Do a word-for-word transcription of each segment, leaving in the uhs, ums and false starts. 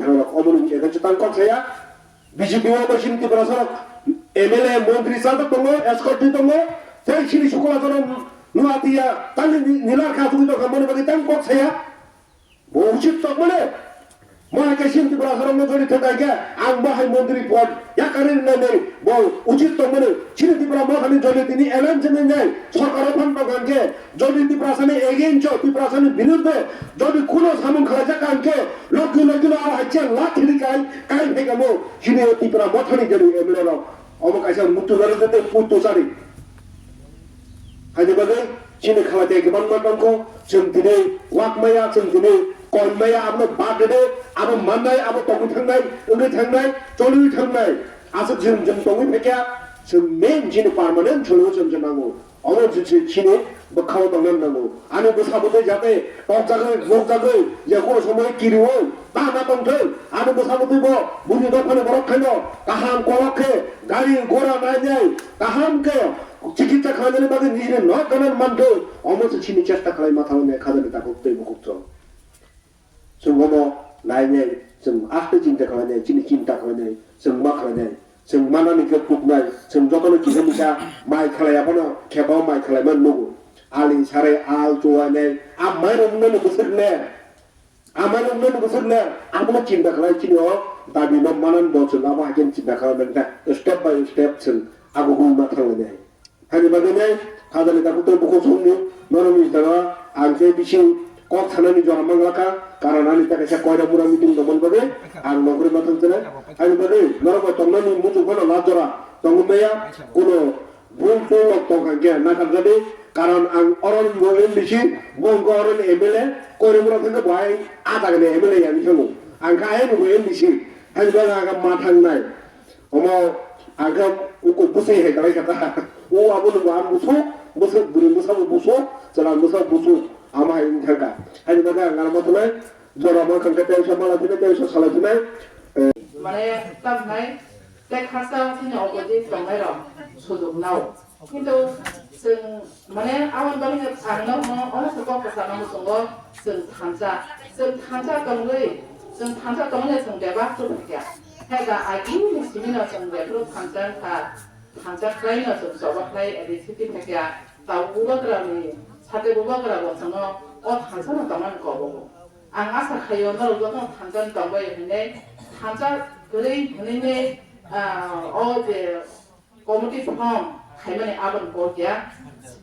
Rok omo ni ego chwtang kok saya. B J P o bo chini Tiprasa rok M L A, montri chajak tongo, escort di tongo. Tei chini sukula jono nua tiya tangni ni-, nilar kha tugui tongkha moni bagwi tang kok saya. Bo uchit tongmani. Mo hai khe chini Tiprasa rok no jori thangkha khe ang bo hai montri pod yakari nai nai bo uchit tongmani. Chini Tipra mo thani jori tini elan chini nai sorkar o phan tongkha khe jodi Tiprasani against o, Tiprasani birudde jodi kuno samung khlaijak ang khe, logi logi no ah hai cheng lathi ri kai, kai phai kamo, chini o Tipra mothani jodi M L A rok. Omo kaisa mutu jari jete putu sari. Haini bagwi chini khalai tei kwbangma tongkho, chwng tini wak maya, chwng tini kon maya, abono bad rwdi, abo mannai, abo tongwi thangnai, wngwi thangnai, choliwi thangnai. Aswk jim jim tongwi phaikha, chwng main chini permanent solution se nango. Omo se chini bwkhao tongna nango. Ani bwsa bwtwi jate tokjagwi, mokjagwi, je kono somoi kiriwi, ta na tongthwng. Ani bwsa bwtwi bo buini dophani borok khaino kaham kolok khe gari gora nainai kaham khe chikitsa khlainani bagwi nini nok gana manthwng. Omo se chini chesta khlai ma thangmani khajani takhuk tei bukhuk chwng. Chwng bono nainai, chwng aste chinta khlainai, chini chinta khlainai, chwng ma khlainai, chwng manani khe puknai, chwng jotono kisa misa mai khlai abono khebao mai khlai man nugo. Ali sarai al chuwainai, a mai rok nani bwswk ne, a mai rok nani bwswk ne, abono chinta khlai chini o dabi no manan bo chwng abo hai khe chinta khlai man kha step by step chwng ago hwnwi ma thanglainai. Haini bagwi nai, khajani takhuk tei bukhuk songni norokni jaga ang tei bisi kok sanani jora manglakha, karon ani ta kaisa koira mura meeting tongmani bagwi ang nongkhorwi ma thangsinai. Haini bagwi norok bai tongnani muchung phano lab jora tongwi maya, kuno bul tong rok tongkha khe nakarjadi, karon ang oroni bo M D C, bo wngkha oroni M L A, koira mura thangkhe bo ai a jagani M L A yani thango, ang kha ayani bo M D C, haini bagwi ang kha ma thangnai. Omo ang khe uko bwsai hai kalai kha ta. O abo nungbo ang busuk, busuk bwrwi bwsa bo busuk, chwla bwsa busuk. Amo hai wng thang kha. Haini bagwi ang ano ma thunai, jora ma thang khe tei sa mala thunai, tei sa sala thunai. Mane tam hai, tei khasa chini opposite tongnai rok sujok nao. Kintu chwng mane aboni bagwi no ang no hwno, omo se kok kwchangno muchungo chwng thansa. Chwng thansa tongwi, chwng thansa tongwi chwng bebak chukya. Heda agini simino chwng jephru thansa wngkha, thansa khlaino chwng choba khlai edi siti thakya. Tabuk bubagrani, sate bubagra bo chwngno o thansano tongmani kobogo. Ang asa khaio norok jotono thansa tongbai hinwi, thansa kwrwi hinwi, ah, o je committee form khaimani aboni kok ya.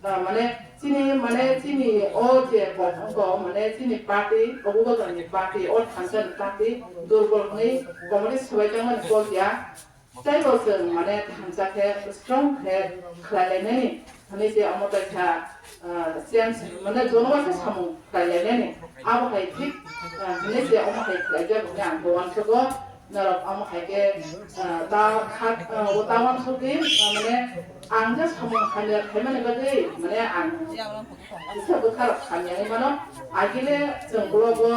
Ah, mane chini, mane chini o je kok wngkha, mane chini party, o bubagrani party, o thansa ni party durbol hwnwi committee swbai tongmani kok ya. Tei bo chwng mane thansa khe strong khe khlai lainani hwnwi se omo kaisa, ah, change mane jono waisa samung khlai lainani. Abo hai thik, ah, hwnwi se omo hai khlaijak hwnwi ang bo uansukgo. Norok omo hai khe, ah, ta kha, ah, o ta uansukdi, ah, mane ang je samung hamya khaimani bagwi mane ang kisa bwkha rok hamya hinwi mano. Agile chwng ulo bo,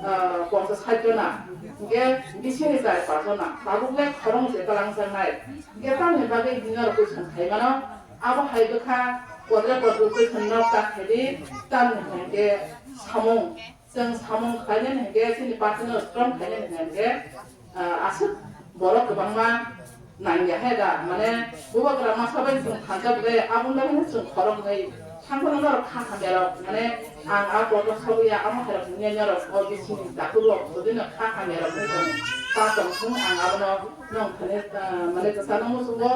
ah, ponchas sait jona, hinkhe bisini char pas jona, tabuk le khorang se twlangjaknai. Hinkhe tamni bagwi norok question khai mano, abo hai bwkha kodre kodre question norok ta khaidi, tamni hinkhe samung. Chwng samung khlainani hinkhe chini party no strong khlainani hinkhe, ah, aswk borok kwbangma nangya hai da, mane bubagra masa bai chwng thansa bai aboni bagwi chwng khoroknwi thangkhano norok kha hamya rok, mane ang a kotor sobo ya amo hai rok nungya norok o bising dakur rok bodino kha hamya rok wngkha ta tong thung ang abono nong thani, ah, mane kwchangno muchungo.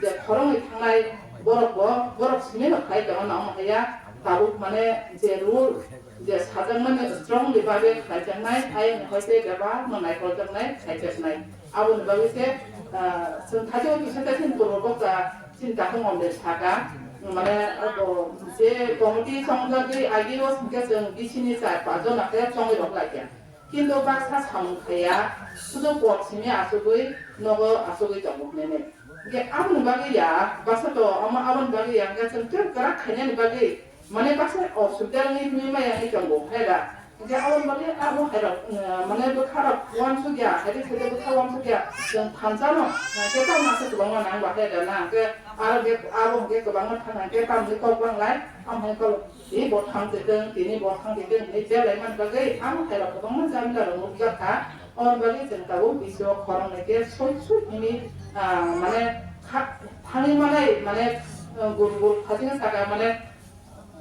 Je khoroknwi thangnai borok bo, borok simi no khlai tongma nang haya, tabuk mane je rule, je sajakmani strongly bagwi khlaijaknai, ayang hoi se bebak no naikoljaknai, khaijaknai. Aboni bagwi se, ah, chwng thaio kisa khe chini purbo bokta chini takhuk Omdesh saka, mane abo je committee chongjagwi agio hwnkhe chwng bisini char pas jona khe chongwi rok laikha. Kintu baksa samung khaiya, sudu pot simi achugwi nogo achugwi tongo hinwi. Hinkhe aboni bagwi ya, baksa to omo aboni bagwi ya, hinkhe chwng tei kwrak khainani bagwi, mane baksa osubida wngwi hinwi maya wngwi tongo, hai da? Hinkhe aboni bagwi abo hai rok, uh, mane bwkha rok uansukya, hai khe khe bwkha uansukya, chwng thansa no, uh, khe tamni aswk kwbangma nang ba, hai da na? Hinkhe aro khe abo hinkhe kwbangma thang hinkhe tamni kok bang lai, amo hai kok, tini bo thang twi tong, tini bo thang twi tong hinwi belai man bagwi, amo hai rok kwbangma jamila rok nukjak kha. Aboni bagwi chwng tabuk bisingo khorang bai khe soi soi hwnwi, ah, mane kha-, thangwi manai, mane, ah, gur gur khachigwi saka, mane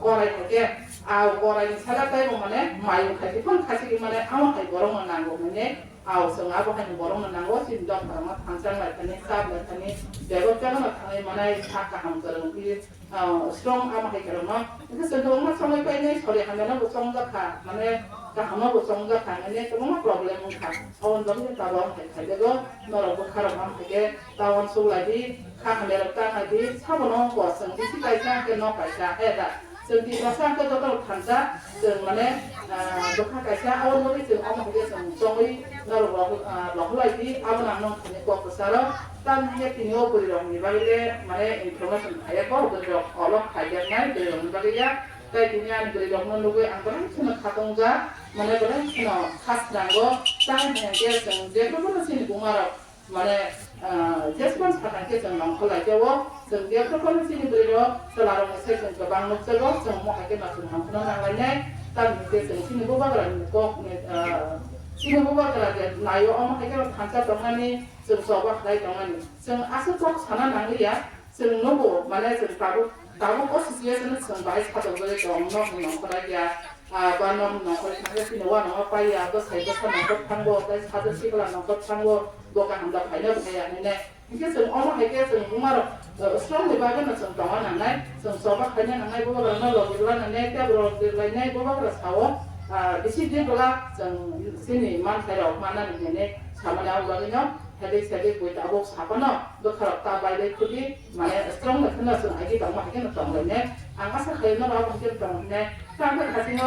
korai hai khe, ah, koraini saka taibo mane mayung khai se phano khachigwi mane amo hai borokno nango hwnwi, ah, chwng abo haino borokno nango, chini dophani rokno thansa wng lai thani, chap lai thani, bebak jagano thangwi manai sak kaham kwrwng khe, ah, strong amo hai kwrwngno. Hwnkhe chwng kwbangma chongwi painai, sori hamyano bo chongjak kha, mane kaham no bo chongjak kha, mane kwbangma problem wng kha. Aboni bagwi tabuk ang hai khaijago, norok bwkha rok ham hai khe ta uansuk lai di, kha hamya rok ta nai di, sabono wng kha chwng bisi kaisa hwnkhe nok kaisa, he da? Chwng Tiprasa hwnkhe joto rok thansa, chwng mane, ah, bwkha kaisa, aboni bagwi chwng omo hai khe chwng chongwi norok rok, ah, rohor lai di, abono ang nong thani kok kwcharo. Tamni hwnkhe tini o bwrwi rokni bagwi le mane information phaiya kho, bwrwi rok olok phaijaknai bwrwi rokni bagwi ya. Tai tini ani bwrwi rokno nugwi ang belai kheno khatungjak, mane belai kheno kha swnango. Tamni hwnkhe chwng jephru phano chini buma rok mane, ah, jesmani sakha khe chwng nongkhor lai khe o chwng jephru phano chini bwrwi rok chwla rokni se chwng kwbang nukjago, chwng omo hai khe no chwng nongkhorno nang lainai. Tamni hwnkhe chwng chini bubagra ni kok ni, ah, chini bubagra je naio omo hai khe no thansa tongnani, chwng choba khlai tongnani. Chwng aswk kok sana nangliya, chwng nugo, mane chwng tabuk, tabuk o situation o chwng bahai satok jagwi tong, nok ni nongkhor ya, ah, ba nok ni nongkhor thangkhe chini uanama paiya, bwsai bwsa nongkhor thango, tei sajwk sikla nongkhor thango, bo kaham da phaino phaiya hinwi. Hinkhe chwng omo hai khe chwng buma rok, eh, strong ni bagwi no chwng tongna nangnai, chwng choba khaina nangnai, bubagra no logi rwna nangnai, tei borok rwlainai, bubagra sao, ah, bisi develop chwng chini manthai rok mannani hinwi samani abo bagwi no. Hede sede bui tabuk saphano bwkharok ta bai bai khudi, mane strong no kheno chwng aigi tongma hai kheno tong lainai. Ang asa khaio norok abo hai kheno tong lainai. Tamo khasingo